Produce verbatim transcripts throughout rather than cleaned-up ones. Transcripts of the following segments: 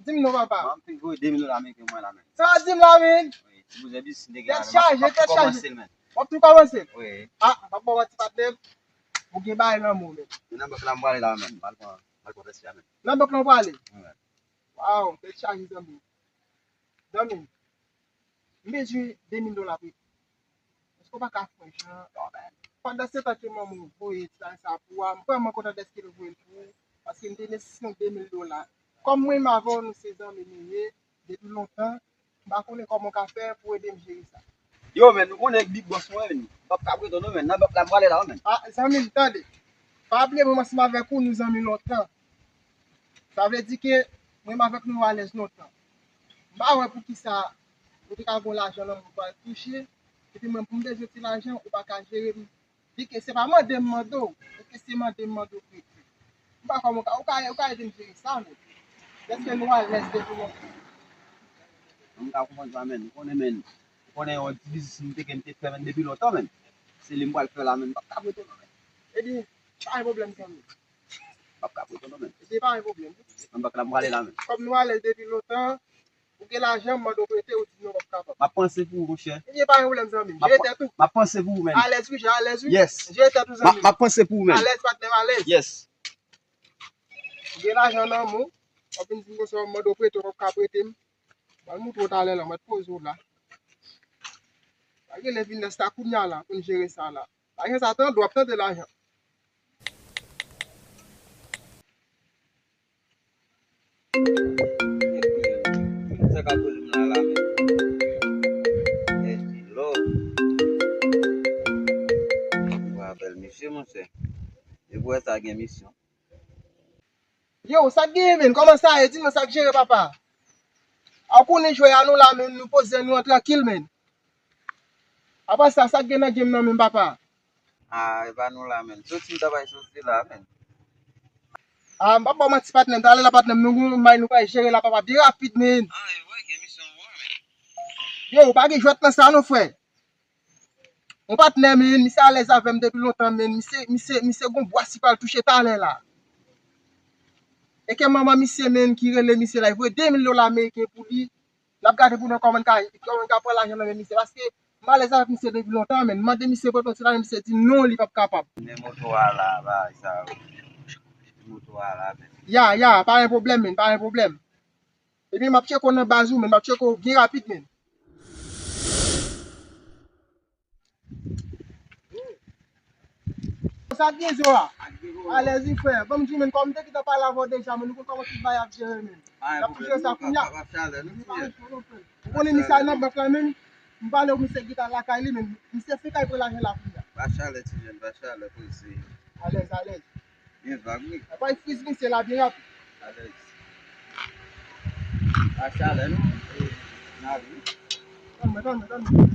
Di m non, papa. Mwen, m fin voye de mil dola ameriken mwen la, men. Sa di m la, men? Wi, ti bouzè biznis m te gen la, men. Tèt chaje, tèt chaje. W ap tou kòmanse l? Wi. A, m ap ba w manti, patnè m. Ou gen bagay nan men w, men. Nan bank la, m prale la, men. M pral pran, m pral pran tèt la, men. Nan bank la, w prale? Wi. Waw, tèt chaje, zanmi. Zanmi, m bezwen de mil dola pou. Èske w pa ka fè jan? Pandan se tan ke manman w voye ti lajan sa pou ou a, m vrèman kontan dèske l voye l pou ou, paske m te nesesite yon de mil dola. Kòm mwen menm avè w, nou se zanmi nou ye depi lontan, m pa konnen kòman w ka fè pou ede m jere sa. Yo, men, nou konnen Big Boss mwen, men. M p ap ka prete w non, men. Nan bank la, m prale la, men. A, zanmi m, tande. Pa bliye mwen ansanm avèk ou, nou zanmi lontan. Sa vle di ke mwen menm avèk nou alèz lontan. M pa wè poukisa ou te ka gen lajan nan men w pou al touche, epi mwen pou m bezwen ti lajan, ou pa ka jere m. Di ke se pa mande m mande w, èske se mande m mande w prete? M pa kòman ou ka, ou ka, ou ka ede m jere sa, men. Èske nou alèz depi lontan? M ka konprann sa, men. Ou konnen, men. Ou konnen yon ti biznis m te gen, m te fè, men, depi lontan, men. Se li m pral fè la, men. M p ap ka prete w non, men. Ebyen, pa gen pwoblèm, zanmi. M p ap ka prete w non, men. Ebyen, pa gen pwoblèm. Nan bank la, m prale la, men. Kòm nou alèz depi lontan, ou gen lajan, m mande w prete, ou di non, m p ap kapab. M ap panse pou ou, monchè. Ebyen, pa gen pwoblèm, zanmi m. Jere tèt ou. M ap panse pou ou, men. Alèz, wi, jan alèz, wi. Yes. Jere tèt ou, zanmi m. M ap panse pou ou, men. Alèz, patnè m, alèz. Yes. Ou gen lajan nan men w, w ap vin di m konsa, m mande w prete, w p ap ka prete m. M pral montre w talè la, m mèt poze w la. Pa gen lè vin lè sa kounye a la, pou n jere sa la. Lajan sa tande, w ap tande lajan. Sa k ap boule m la, la, men. Estilo. Mwen apèl misye, monchè. E pou wè sa gen misyon. Yo, sa k genyen, menn? Kòman sa ye? Di nou sa k jere, papa. A, w konnen jwè a nou la, menn, nou poze nou an trankil, menn. Apa sa, sa k gen nan game nan menm, papa? A, e pa nou la, menn. Soti m ta bay soti la, menn. A, m p ap ba w manti, patnè m. Talè la, patnè m, nou gon may nou pral jere la, papa, byen rapid, menn. A, e vre, gen misyon pou mwen, menn. Yo, pa gen jwèt nan sa, non, frè. Yon patnè, menn, misye alèz avè m depi lontan, menn. Misye, misye, misye gon bwa si pral touche talè la. E ke manman misye, menn, ki rele misye la, li voye de mil dola ameriken pou li. N ap gade pou nou kòman n ka, kòman n ka pran lajan nan men misye, paske m alèz avèk misye depi lontan, menn. M mande misye pou l pran ti lajan, misye di non, li p ap kapab. Men moto a la, bay sa yo. Moto a la, menn. Ya, ya, pa gen pwoblèm, menn, pa gen pwoblèm. Ebyen, m ap tcheke w nan baz ou, menn, m ap tcheke w byen rapid, menn. Sa k gen zo a? Alèz wi, frè. Ban m di w, menn, kòm m te gentan pale avè w deja, menn, ou konn kòman tout bagay ap jere, menn. N ap jere sa kounye a. Ou konnen misye al nan bank la, menn. M pale w, misye gentan lakay li, menn. Misye fenk al pran lajan la kounye a. Pa chalè, ti jèn, pa chalè, poze. Alèz, alèz. Gen vag, wi. Apa friz misye la byen rapid. Alèz. Pa chalè, non. E, n a ri. Tann mwen, tann mwen, tann mwen.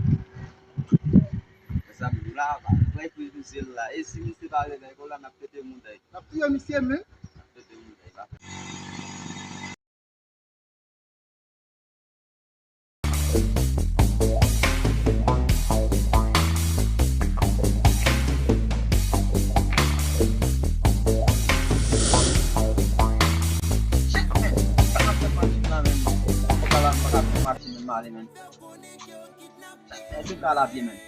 E sa m di w la, pa, pa friz misye la. E si misye pa revèy, kon la n ap pete mouday. N ap touye misye, menn. N ap pete mouday, pa. Shit, man. Sa k ap fè machin nan, menn? Kòb la, m pa ka fè machin nan ale, menn. Sa k fè de ka la vye, menn?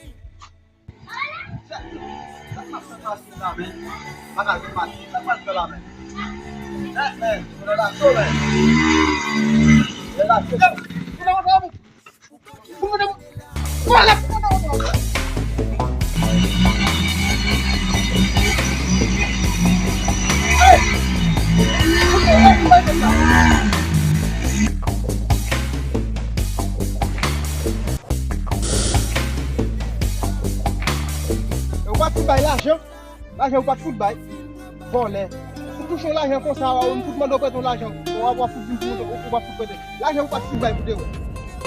Sa k ap fè machin la, menn? Pa ka jwenn machin, sa k pral fè la, menn? Eh, menn, konnen la cho, menn. Konnen la cho. Ou pa t fout bay lajan. Lajan ou pa t fout bay. Vòlè. Ou touche yon lajan konsa, ou fout mande w prete yon lajan. Ou ap, ou ap fout vin pou ou, ou ap fout prete. Lajan ou pa t fout bay pou de wè.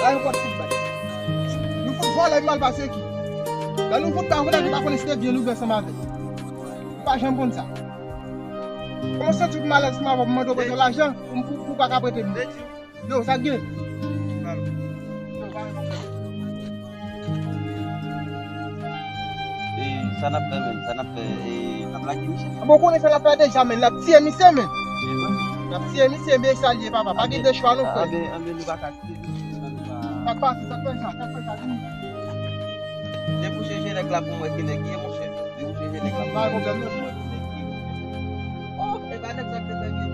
Lajan ou pa t fout bay. Nou fout vòlè mal pase ki. Lè nou fout bay, ou pa konnen si te byen nou byen ansanm avè l. Ou pa janm konn sa. Kòman w santi w pou m alèz ansanm avè w, pou m mande w prete yon lajan, pou, pou, pou w pa ka prete m? Yo, sa k gen? E, sa n ap fè, menn? Sa n ap fè? E, n ap lage misye? Bon, ou konnen sa n ap fè deja, menn. N ap tiye misye, menn. Tiye, menn? N Tiye misye, men sa l ye, papa. Pa gen de chwa, non, frè. Anben, anben, nou pa ka tiye misye, non, nou pa. Sa k pase, sa k fè sa, sa k fè sa, vini. Debouche je nèg la pou m wè ki nèg li ye, monchè. Debouche je nèg la pou m wè ki nèg li ye, monchè. Oh, e pa nèg sa k te fè vye.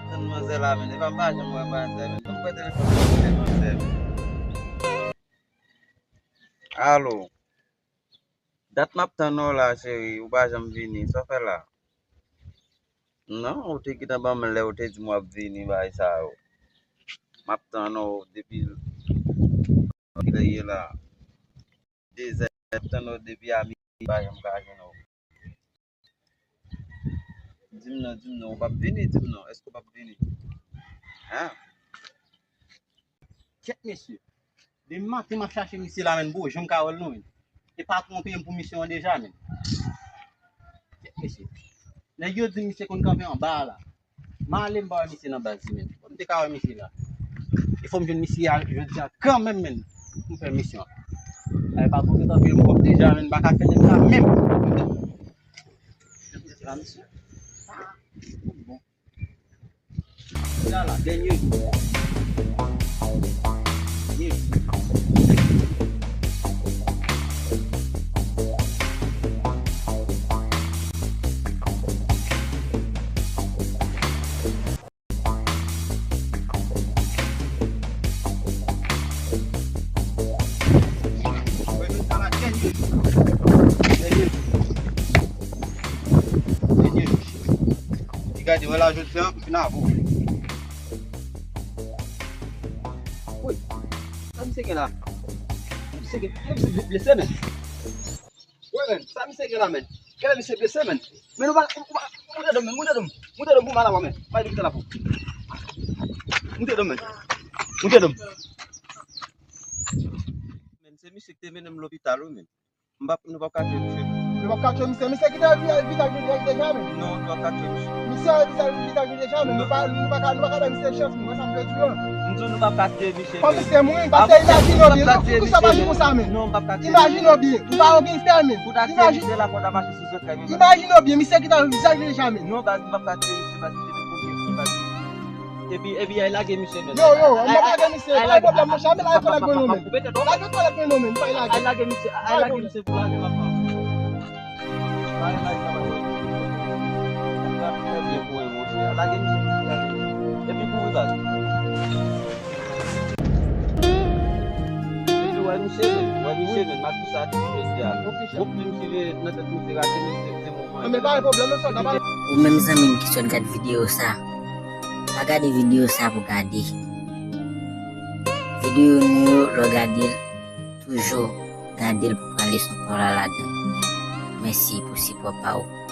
Tann manzè la, men. E pa m pa janm wè manzè, men. Ban m pran telefòn nan, manzè, men. Alo. Dat m ap tann ou la, cheri, ou pa janm vini. Sa w fè la? Non, ou te gentan ban m lè, ou te di m w ap vini, bagay sa yo. M ap tann ou depi kilè ye la. Dezè, m ap tann ou depi a midi, pa janm ka jwenn ou. Di m non, di m non, ou p ap vini, di m non, èske ou p ap vini? Hein? Kèt mesye. Depi maten m ap chache misye la, menn, bro, janm ka wè l non, menn. E patwon an peye m pou misyon an deja, menn. Kèt mesye. Nèg yo di misye konn kanpe anba a la. M ale m pa wè misye nan baz li, menn. Fò m te ka wè misye la. E fò m jwenn misye a jodi a kanmenm, menn, pou m fè misyon an. Ay, patwon gentan peye m kòb deja, menn, m pa ka fè nèg sa menm. Bon. Sa la, dènye jou. Dènye jou. Wè, nou sa la, dènye jou. Dènye jou. Dènye jou, cheri. Epi gade, wè la, jodi a, m fin avè w. Woy, sa misye gen la? Misye gen, misye blese, men. Wè, men, sa misye gen la, men? Gade misye blese, men. Men nou pa, ou pa, moute dòm, men, moute dòm. Moute dòm pou m al avè w, men. Pa di m te la pou. Moute dòm, men. Moute dòm. Men, se misye ki te mennen m lopital, wi, men. M p ap, nou p ap ka tiye misye. Nou p ap ka tiye misye. Misye kite vi-, vizaj li deja, men. Non, nou p ap ka tiye misye. Misye vizaj li deja, men. Nou pa, nou pa ka, nou pa ka bay misye chans, men. Wè sa m vle di w lan. M di w nou p ap ka tiye misye, men. Misye mouri, paske imajine w byen, non, tout sa pase konsa, men. Non, m p ap ka tiye misye. Imajine w byen, ou pa yon gangstè, men. Pou ta tiye misye la, fò ta mache sou zantray, men. Imajine w byen, misye kite vizaj li deja, men. Non, baz, m p ap ka tiye misye, baz, misye te koke, baz. Epi, epi, ay lage misye, men. Yo, yo, m ap lage misye, pa gen pwoblèm, monchè, men lage kòlèg mwen non, men. Lage kòlèg mwen non, men, pa lage. Ay lage misye, ay lage misye pou lage papa. Ay lage papa. Lage misye pou lage. Epi kouri baz. Epi wè misye, men, wè misye, men, m ap di sa tout jodi a. Gwoup li misye nan tèt misye rate misye, se moman. Ou menm zanmi m ki sot gad videyo sa, pa gade videyo sa pou gade. Videyo nou yo, lè w gade l, toujou gade l pou pran leson pa w la ladan. Mèsi pou sipò pa w.